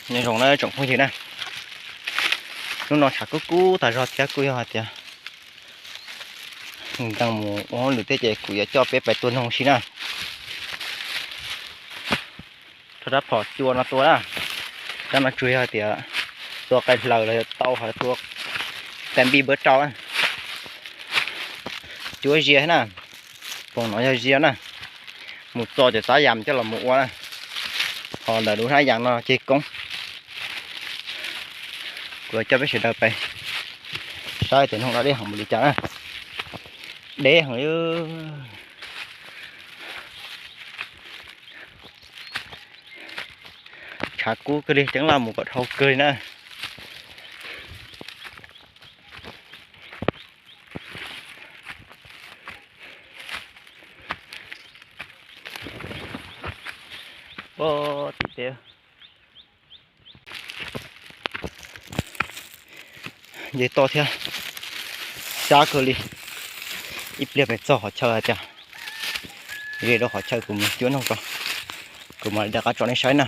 Nyob zoo na tsoom phooj ywg na, hnub no tshav kub kub tas zog thiab kuj yog hais tias nkees mus ua hauj lwm thiab ces kuv yuav coj peb pais tua noog si na. Rau rab phom cua no tua na, rab no tsuas yog hais tias tua qai hlaws los yog tau hos tua tais npij npawb rau na. Cuab zia thiab na, poom no yog zia na, mus txo cov xab yas coj los mus ua na, ho lawv lub hnab yas no ceg koob. Kuv coj peb sawv daws pais saib tias noog da dej heev npaum li cas na. Deb heev li. Tshav kub kawg li, ceeb laj mus kom dhau kawg li na. Ua tim teb nce toj thiab, sab kawg li. Ib pliag pem txog qhov chaw hais tias ze rau qhov chaw kuv mus cuab noog tso, kuv mam li rov qab tso nej saib na.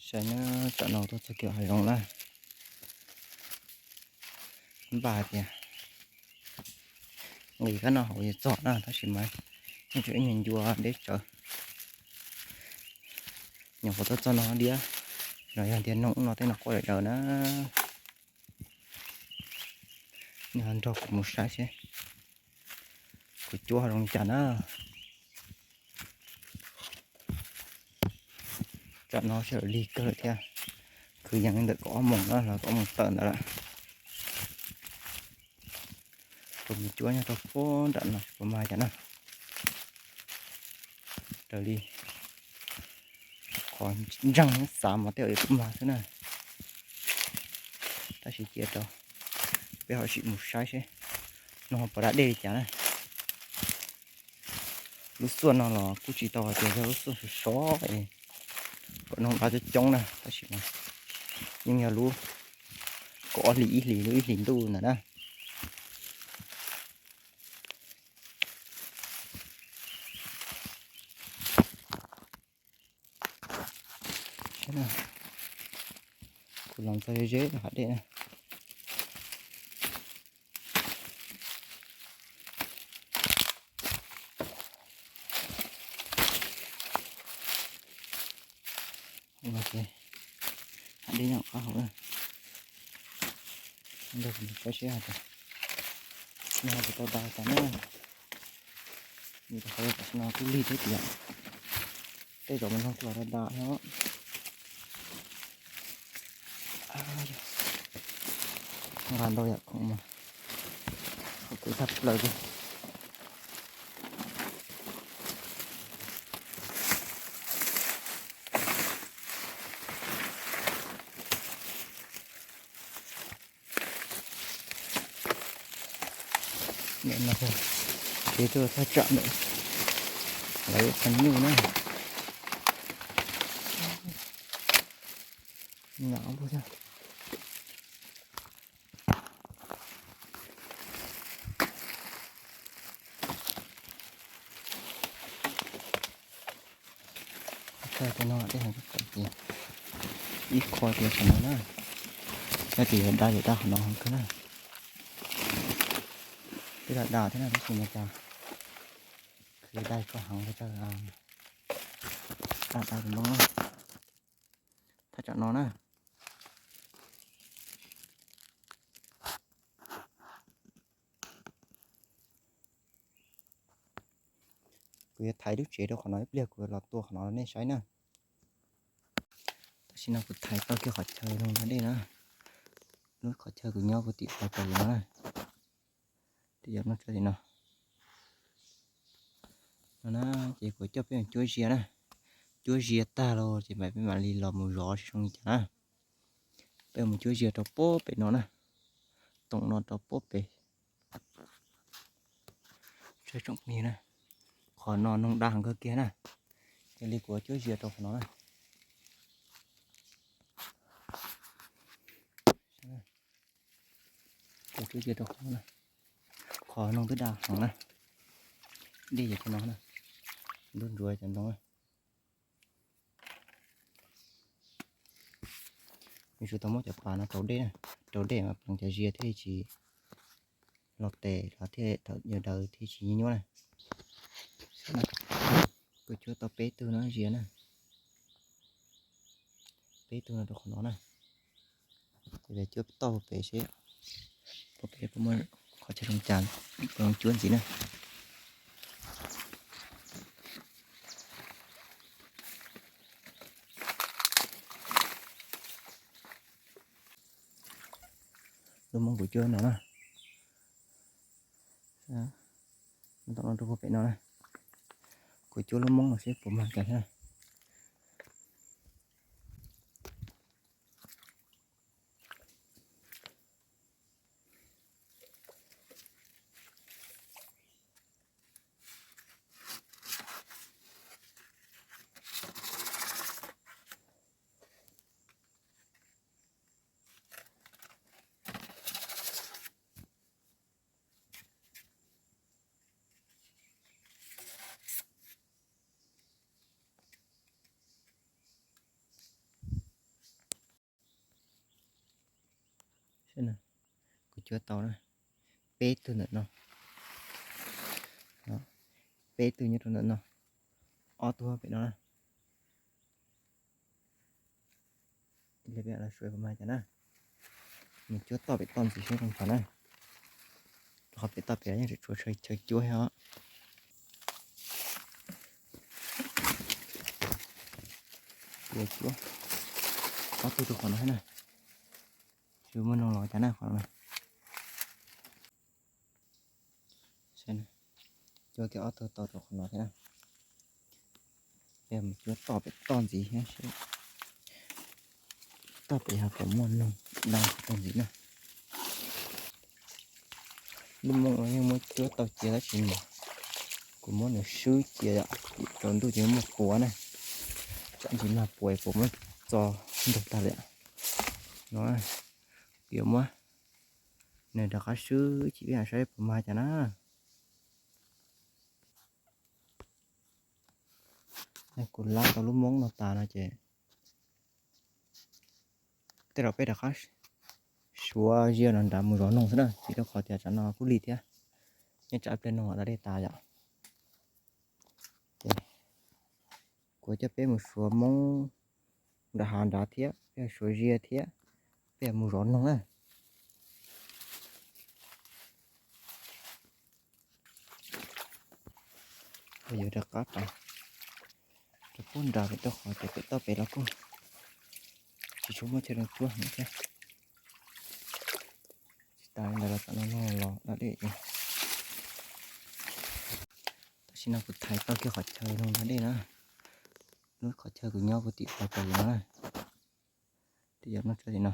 Saib na, tam no tuaj txog kiag hav zoov na. Npaj hais tias nqis kab no hauv yuav txog na, tab sis mas yeej tseem ib nyuag ncua deb tsawv. Nyuam qhuav tuaj txog no diab, los yog tias noog ub no tej no quaj dawm daws na. Nej ho nrog kuv mus saib seb kuv cuab ho zoo li cas na. Tsam no sawv daws lig kawg lawm thiab, kwv yees li ntawm kaum ob moos na, los kaum ob moos tawm ntawd lawm. Kuv mus cuab nyob rau puag nram no tsis pom mag cas na. Raws li qhov ntseeg xav mas tej zaum yuav pom mag xwb na. Tab sis cia rau peb ho sim mus saib seb noog ho puas da dej li cas na. Lub xuaj no los kuj tsis tau hais tias yog lub xuaj sov sov es kom noog da coob coob na, tab sis mas yeej yog lub kaum ob hlis ib hlis, lub ib hlis ntuj ntawd na. Kuv los txog ze ze hav dej na. Hav dej nyob qab hauv na. Nrog kuv saib seb hais tias nws ho puas tau da tas na. Nws rau qhov tam sim no kuj lig thiab tias tej zaum mas noog kuj los da da thiab. Nqa ntau yam khoom mas qhov kwv tag plaws li. Ntawm no ces tuaj thaj tsam ntawm lawv qhov nyuj na. Nyob thiab. Thaj tsam no dej heev tshaj plaws ces ib qho tias qhov no na, yog tias yuav da yuav da qhov no heev kawg na. Twb da da thiab na tab sis mas cas khwv da koj heev li, da da tus ntoo na. Thaj tsam no na. Kuv yuav thaiv lub tsev rau qhov no ib pliag kuv los tua qhov no rau nej saib na. Tam sim no kuv thaiv tau kiag qhov chaw noog da dej na. Lub qhov chaw kuv nyob kuv tim qhov tau no na. Tim yam no tso tim no. No na, ces kuv coj peb mus cuab zia na. Cuab zia tag los ces peb mam li los mus zov seb zoo li cas na. Peb mus cuab zia rau puag pem no na. Toom no rau puag pem. Saib tsoom phooj ywg na, qhov no noog da heev kawg kiag na. Yog li kuv cuab zia rau qhov no na. Kuv cuab zia rau qhov no na. Qhov noog twb da heev na. Dej yog qhov no na. Ntub ntsuav cov ntoo na. Tsuas tau muab cov pas no rau dej na, rau dej mas pleev cov zias thiaj li tsis los tes los thiaj thaum yog daws thiaj tsis nyuaj nyuaj na. Kuv cuab tau peb tug no zias na, peb tug no rau qhov no na. Ces cuab toj pem seb puas pem puas muaj qhov chaw zoo cas, puas zoo cuab ntxiv na. Lub moob kuv cuab no na, tom no rau puag pem no na. Kuv cuab lub moob no seb puas mag cas thiab. Kuv cuab tau na, peb tug ntawm no, peb tug nyob rau ntawm no, ob tug pem no na. Los suav puas mag cas na. Mus cuab toj pem toj ntxiv seb zoo cas na. Rau qhov pem toj pem yeej tseem tshuav chaw cuab thiab os. Cuab ob tug rau qhov no thiab na. Tsis muaj noog los cas na qhov no. Cuab kiag ob tug tau rau qhov no thiab na. Mus cuab toj pem toj ntxiv thiab seb toj pem yog puas muaj noog dab tsi ntxiv na. Lub moob no yeej muab cuab tau cia tab sis mas kuv muab nws swb cia yom, rau ntuj ces muaj puav na. Tsam ntsis mag puav puas muab txo ntug tag li no. Kuv yuav muab nws rov qab swb cia peb saib puas mag cas na. Kuv lab tau lub moob no tas no ces tej zaum peb rov qab suav zias no nrad mus zov noog xwb na, vim rau qhov tias tsam no kuj lig thiab, nyob tsam ib pliag noog da dej tas yom. Ces kuv coj peb mus suav moob nram hav nrad thiab, peb suav zias thiab, peb mus zov noog na. Yuav rov qab rau pub nrad pem rau qhov tias pem toj pem los kuj tsis tshua muaj chaw zoo cuab thiab. Tsis tas li ntawd los tam no no los da dej. Tam sim no kuv thaiv tau kiag qhov chaw no da dej na. Lub qhov chaw kuv nyob kuv tim qhov chaw no na. Tim yog no tso tim no.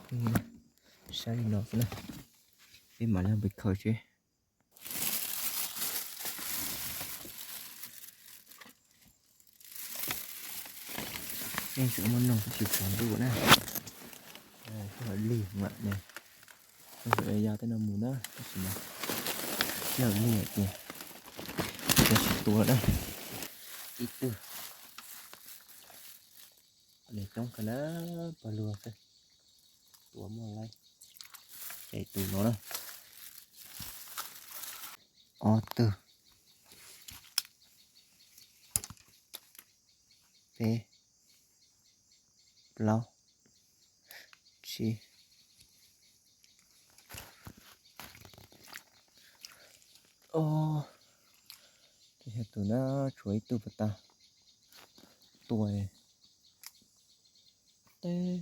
Saib li no xwb na, peb mam li pem khaws seb. Yeej tseem muaj noog tab sis tsaus ntuj na. Lig mam ne, ya tej no mus na, tab sis mas tsis lig ces tsis tua na. Ib tug, coob kawg na, pawg lug xwb, tua muaj laib. Ces tus no na, ob tug, peb, plaub, tsib, ob, tus na, tshuav ib tug pas tas tua. Teb,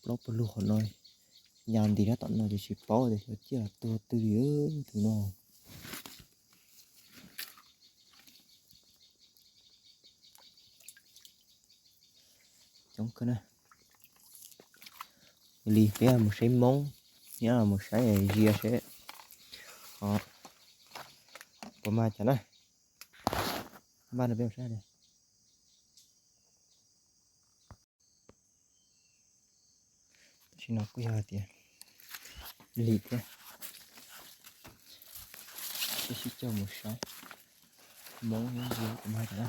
plaub pawg lug qhov no, ya nti rab tom no ces tsis paub tias xyov ciaj los tua twg li tus no. Coob kawg na. Li peb mus saib Hmoob, nyob los mus saib Zia seb puas mag cas na. Npaj no peb mus saib. Tam sim no kuj yog hais tias lig thiab, peb sib coj mus saib Hmoob Zia puas mag cas na.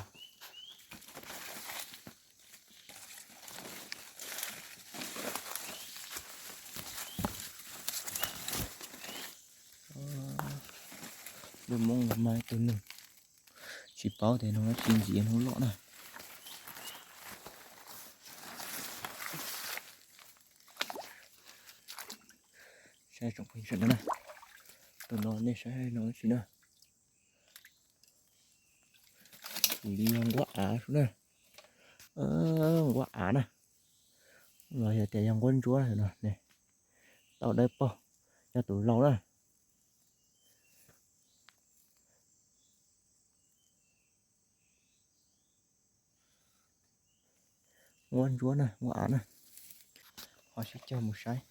Lub Hmoob no mag ib tug neeg, tsis paub tias no tsis ntxiv hnub loj na. Saib tsoom phooj ywg sawv daws na, tus no nej saib no tsis na, tus li yog nquab av sub na, nquab av na, los yog tias yog nquab ntsuab no ne, tau dawb paug, yog tus laus na. Nquab ntsuab na, nquab av na, ho sib cog mus saib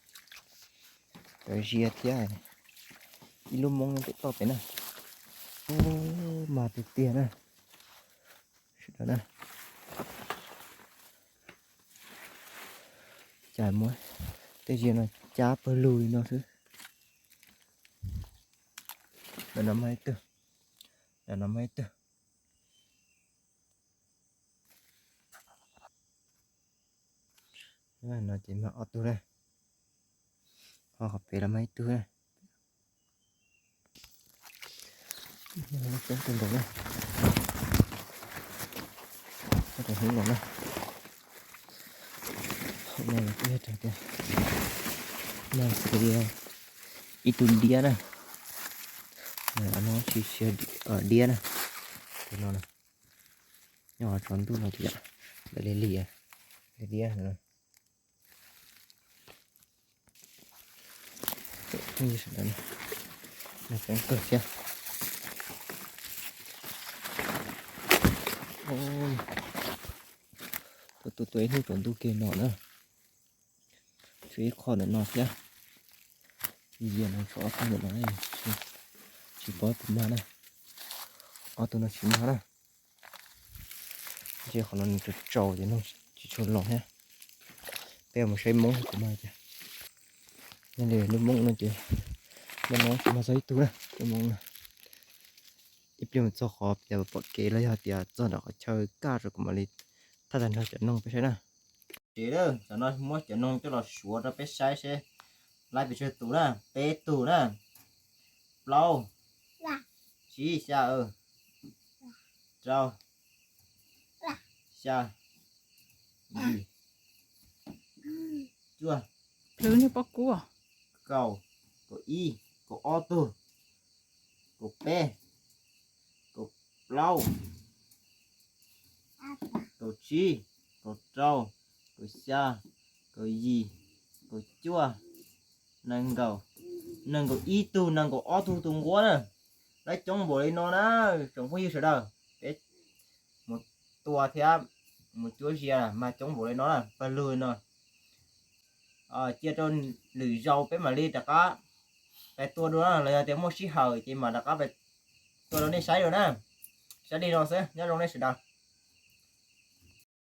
cov Zia thiab ib lub Hmoob nyob pem toj pem na. Ub, mag tiag tiag na, sawv daws na. Cas muab tej Zia no cab pawg lug li no xwb. Ntawm no mag ib tug, ntawm no mag ib tug. No ces mag ob tug na, ho qhov pem los mag ib tug na. Coob kawg nkaus na, hnub no na, hnub no los kuj yog tias mag ib tug diab na, no tsis diab na, tus no na, nyob tsaus ntuj no ces lig lig, lig diab no. Coob kawg thiab. Tua tua tua ib hnub tsaus ntuj kiag no na. Tshuav ib qho ntawm no thiab. Yog no tshuav ob tug ntawm no, tsis paub tus mag na. Ob tug no tsis mag na. Ntshe qhov no nws tsaus tsaus ces noog tsis tshua los thiab. Peb mus saib Hmoob puas mag cas. Nyob li lub Hmoob no ces lub Hmoob tsis mag txog ib tug na, lub Hmoob no. Ib pliag mus txog qhov pem pom kev los yog tias txog nram qhov chaw kaj rau kuv mam li thaj tag nrho cov noog peb saib na. Ces tam no muab cov noog coj los suav rau peb saib seb laib pes tsawg tus na, peb tug na, plaub, tsib, xya, rau, xya, yim, cuaj, kaum, kaum ib, kaum ob tug, kaum peb, kaum plaub, kaum tsib, kaum rau, kaum xya, kaum yim, kaum cuaj, nees nkaum, nees nkaum ib tug, nees nkaum ob tug tus nquab na. Laib coob npaum li no na, tsoom phooj ywg sawv daws, peb mus tua thiab mus cuab Zia mag coob npaum li no na, pawg lug li no. cia rau lwm zaus peb mam li rov qab pais tua dua los yog tias muaj sij hawm ces mam rov qab pais tua rau nej saib dua na. Saib li no xwb, nyob zoo nej sawv daws.